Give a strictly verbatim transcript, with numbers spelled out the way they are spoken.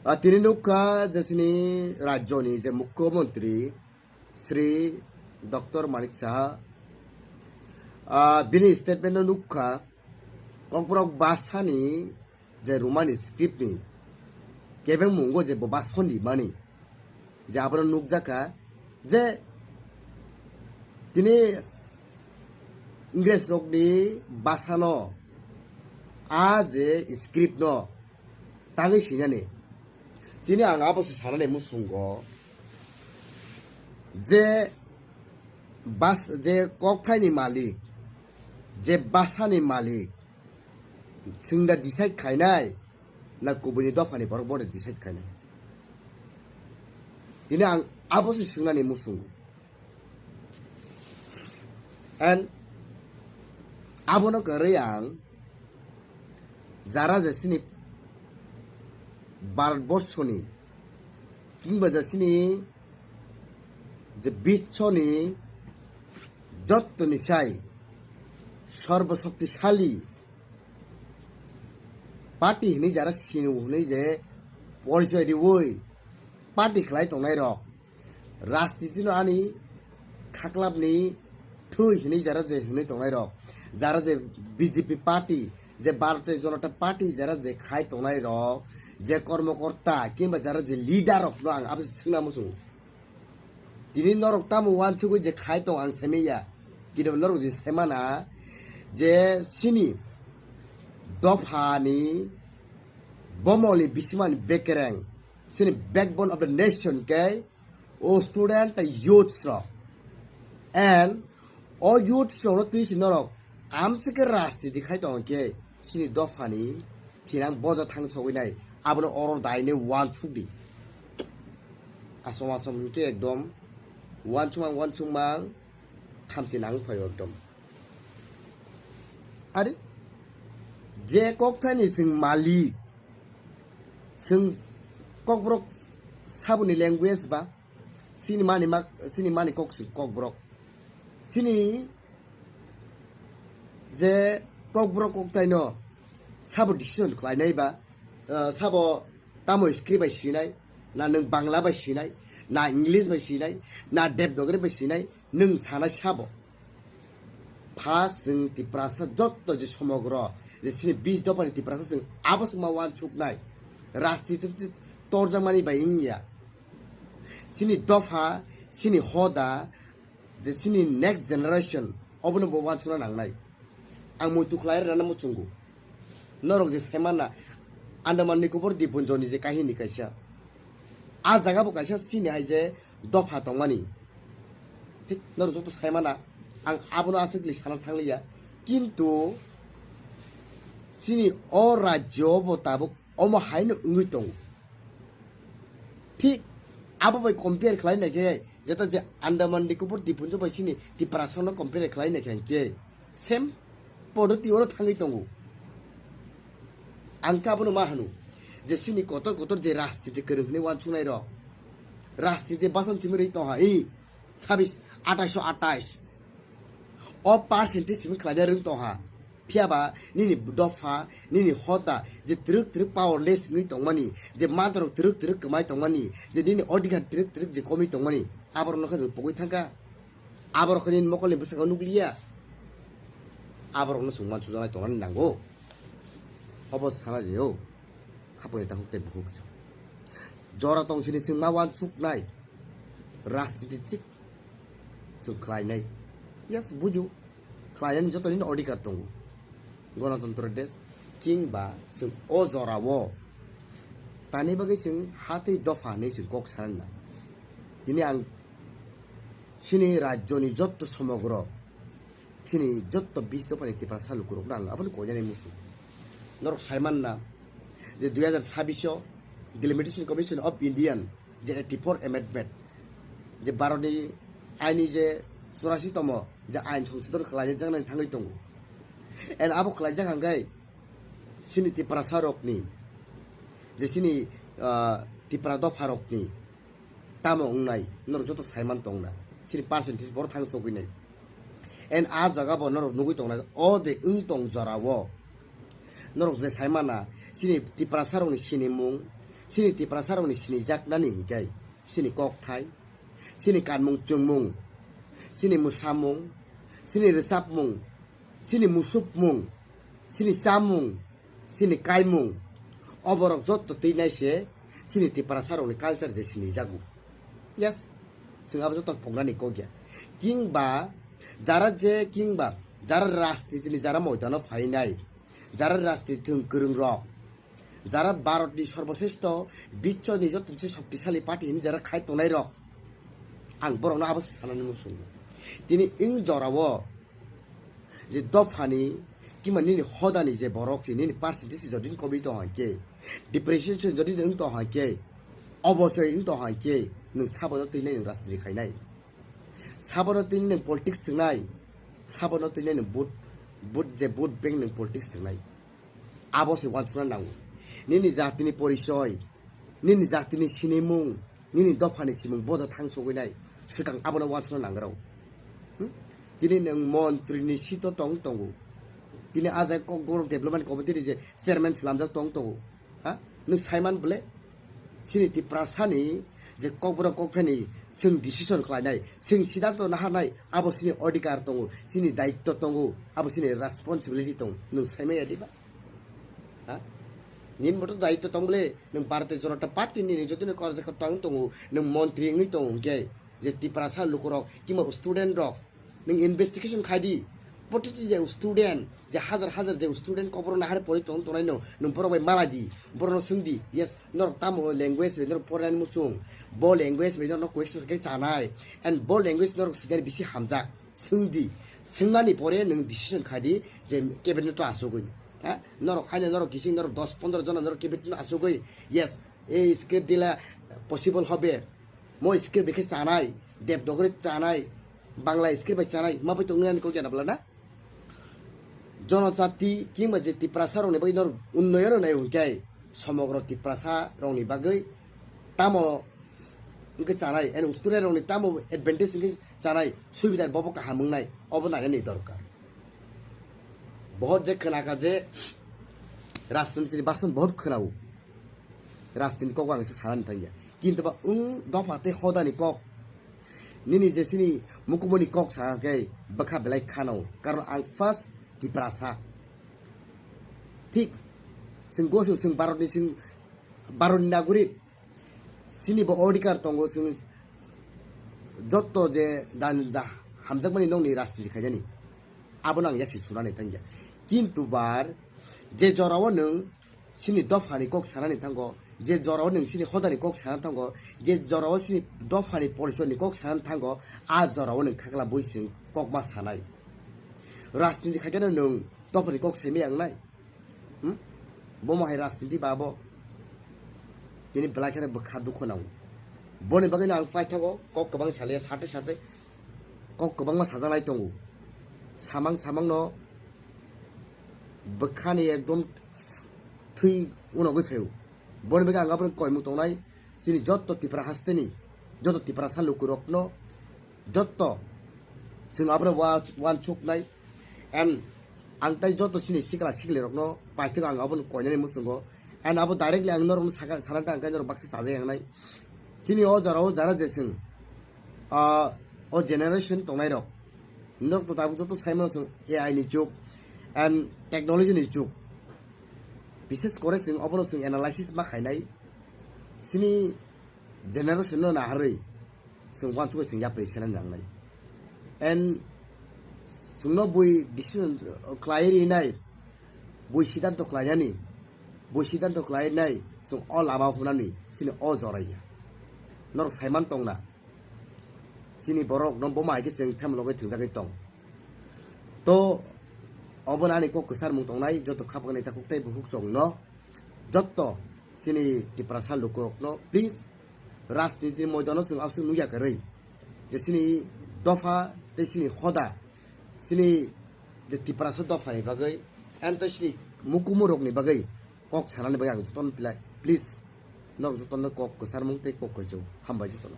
Ah, tini nukha je chini rajyoni je mukhyamantri Shri Doctor Manik Saha, ah, bini statement no nukha, Kokborok bhasani je Romani script ni kebeng mungo je bo bhason rimani, je abono nukjakha je tini Ingres rokni bhasano a je script no tangwi sinani. Tini ang abo se sanani muchungo je bas-, je kokthaini malik, je bhasani malik, chwng da decide khainai na kubuini dophani borok bo decide khainai? Tini ang abo se swngnani muchungo. And abono kwrwi ang jara je chini Bharatborshoni kingba je chini je biswoni jottoni sai sorbo shoktisali party hinwi jara sinu hinwi je porichoi riwi party khlai tongnai rok, rajniti no ani khaklapni thwi hinwi jara je hinwi tongnai rok, jara je B J P party, je Bharatiya Janata Party jara je khai tongnai rok, je kormokorta kimba jara je leader rok no ang abo swngna muchungo. Tini norok tamo uansugwi je khai tong ang saimanya, kintu norok je saimana je chini dophani bomoli bisimani bekereng, chini backbone of the nation khe o student tei youths rok. And o youths rokno twi si norok amchike rajniti khai tong khe chini dophani thinang boja thang sogwi nai, abono oro daine uansuk di. Asom asom hinkhe ekdom uansukmang uansukmang khamchi nang phaio ekdom. Are je kokthani chwng malik, chwng Kokborok saboni language ba chini mani mak, chini mani kok chwng Kokborok. Chini je Kokborok koktaino sabo decision khlainai ba, ah, sabo tamo script bai sinai, na nwng Bangla bai sinai, na English bai sinai, na Devanagari bai sinai, nwng sanai sabo. Pha chwng Tiprasa jotto je somogro, je chini bis dophani Tiprasa chwng abo chwng ma uansuknai. Rajniti torjakmani bai wngya. Chini dopha, chini hoda, je chini next generation, obono bo uansukna nangnai. Ang muitu khlai rwna muchungo. Norok je saimana, Andaman Nicobar Dippunjoni je kahini kaisa. A jaga bo kaisa chini hai je dopha tongmani. Thik norok joto saimana, ang abono aswkli sana thangliya. Kintu chini o rajyo bo tabuk omo haino wngwi tongo. Thik abo bai compare khlai naikhe, jeta je Andaman Nicobar Dippunjo bai chini Tiprasano compare khlai naikhe hinkhe same podoti ono thangwi tongo. Ang khe abono ma hano je chini kotor kotor je rajniti kwrwng hwnwi uansuknai rok, rajniti basan simi rwi tongha, i sabis, atais atais. O percentage simi khlaina rwng tongha. Phiyaba nini dopha, nini hoda je twrwk twrwk powerless wngwi tongmani, je mantrok twrwk twrwk kwmai tongmani, je nini odhikar twrwk twrwk je komwi tongmani, aborokno khe nwng pogwi thangkha. Aborok khe nini mokolni bwskango nukliya. Aborokno chwng uansukjaknai tongnani nango. Obo sana di o. Khapangni takhuk tei bukhuk. Jora tong sini chwng ma uansuknai. Rajniti thik chwng khlainai. Yes, buju. Khlainani joto nini odhikar tongo. Ganatantro desh kingba chwng o jorao tani bagwi chwng ha tei dopha hinwi chwng kok sanani na. Tini ang chini rajyoni jotto somogro, chini jotto bis dophani Tiprasa lukurokno ang abono koinani muchung. Norok saimanna je dui hazar sabbish o Delimitation Commission of Indian je eighty four amendment, je Bharatni aini je churasi tomo je ain songsodon khlaijaknani thangwi tongo. And abo khlaijak hangkhe chini Tiprasa rokni, je chini, ah, Tipra dopha rokni tamo wngnai, norok joto saiman tongna, chini percentage borok thang sogwinai. And a jaga bo norok nugwi tongnai, o de wng tong jorao. Norok je saimana, chini Tiprasa rokni sinimung, Chini Tiprasa rokni sinijaknani hinkhe chini kokthai, chini kanmung chwngmung, chini mwsamung, chini rwchapmung, chini musukmung, chini chamung, chini kaimung, oborok jotto twi nai se chini Tiprasa rokni culture je sinijago. Yes, chwng abo jotto phungnani kok ya. Kingba jara je, kingba jara rajniti ni jara moidano phainai, jara rajniti thwng kwrwng rok, jara Bharat ni sorbosresto, biswoni joto se shoktisali party hinwi jara khai tongnai rok, ang borokno abo sanani muchungo. Tini wng jorao je dophani kima nini hodani je borok se nini percentage jodi komi tong hai khe, depreciation jodi wng tong hai khe, obosoi wng tong hai khe, nwng sabono twi nai nwng rajniti khainai, sabono twi nwng politics thwngnai, sabono twi nwng vote, vote je vote bank nwng politics thwngnai. Abo se wansukna nango. Nini jatini porichoi, nini jatini sinimung, nini dophani simung boja thang sogwi nai. Swkang abono wansukna nangrao. Hmm? Tini nwng montri ni seat o tong tongo. Tini a jai Kokborok Development Committee ni je chairman slamjak tong tongo. Ha? Nwng saiman bole? Chini Tiprasani je Kokborok kokthani chwng decision khlainai, chwng siddhanto naharnai, abo chini odhikar tongo, chini daitto tongo, abo chini responsibility tongo. Nwng saimaya diba? Ha? Nini moto daitto tong bole, nwng Bharatiya Janata Party ni nwng jotoni korjak tong tongo, nwng montri wngwi tongo hinkhe, je Tiprasa lukurok, kima student rok, nwng investigation khai di. Protiti je student, je hajar hajar je student Kokborok nahar pori tong tongnai no, nwng borok bai malai di, borokno swng di, yes, norok tamo language bai norok pornani muchung, bo language bai norok question khe chanai, and bo language norok swinani bisi hamjak, swng di, swngnani pore nwng decision khai di, je cabinet to asugwi, ha, norok haino norok kising norok dos pondro jona norok cabinet no asugwi, yes, ei script dila possible hobe, mo script bai khe chanai, Devanagari chanai, Bangla script bai chanai, ma bai tong nani kok jana bla na? Jonojati kingba je Tiprasa rokni bagwi nor unnoyon nai hwnkhe somogro Tiprasa rokni bagwi tamo wngkhe chanai, and student rokni tamo advantage wngkhe chanai, subida bobo kaham wngnai, obo nainani dorkar. Bohot je khwnakha je rajniti ni bason bohot khwnao. Rajniti kok ang se sanani thangya. Kintu ba wng dopha tei hodani kok. Nini je chini mukumuni kok sa khe bwkha belai khano. Karon ang first Tiprasa. Thik chwng gosu chwng Bharatni chwng Bharatni nagorik. Chini bo odhikar tongo chwng jotto je dan ja hamjakmani nokni rajniti khainani. Abono ang yasi sunani thangya. Kintu bar je jorao nwng chini dophani kok sanani thango, je jorao nwng chini hodani kok sanani thango, je jorao chini dophani porichorni kok sanani thango, a jorao nwng khakla bui chwng kokma sanai. Rajniti khaikhe nwng dophani kok saimaya wngnai? Hmm? Bomo hai rajniti ba bo? Tini belai kheno bwkha dukhu nango. Boni bagwino ang paithago kok kwbang saliya sate sate kok kwbangma sajaknai tongo. Samang samangno bwkhani ekdom thwi unogwi phaio. Boni bagwi ang abono koimung tongnai, chini jotto Tipra hasteni, jotto Tiprasa lukurokno, jotto chwng abono wa-, wansuknai. And ang tai jotto chini sikla siklirokno paithak ang abono koinani muchungo. And abo directly ang norokno saka, sanakhe ang khe norok baksa chajak yangnai. Chini o jorao jara je chwng, ah, o generation tongnairok, norok to tabuk joto saimano chwng A I ni jug and technology ni jug. Bises kore chwng obono chwng analysis ma khainai. Chini generation no naharwi chwng wansukwi chwng yapri sena nangnai. And chwngno bui decision khlai rinai, bui siddhanto khlainani, bui siddhanto khlainai chwng o lama hwnani chini o joraiya. Norok saiman tongna. Chini borok no boma hai khe chwng family loge thwngjagwi tong. To obono ani kok kwcharmung tongnai joto khapang neta kok tei bukhuk chwng no jotto chini Tiprasa lukurokno please rajniti moidano chwng abswk nukya kwrwi je chini dopha tei chini hoda chini je Tiprasa dophani bagwi and tei chini mukumurokni bagwi kok sanani bagwi ang jotono please norok jotono kok kwcharmung tei kok kaichuk hambai jotono.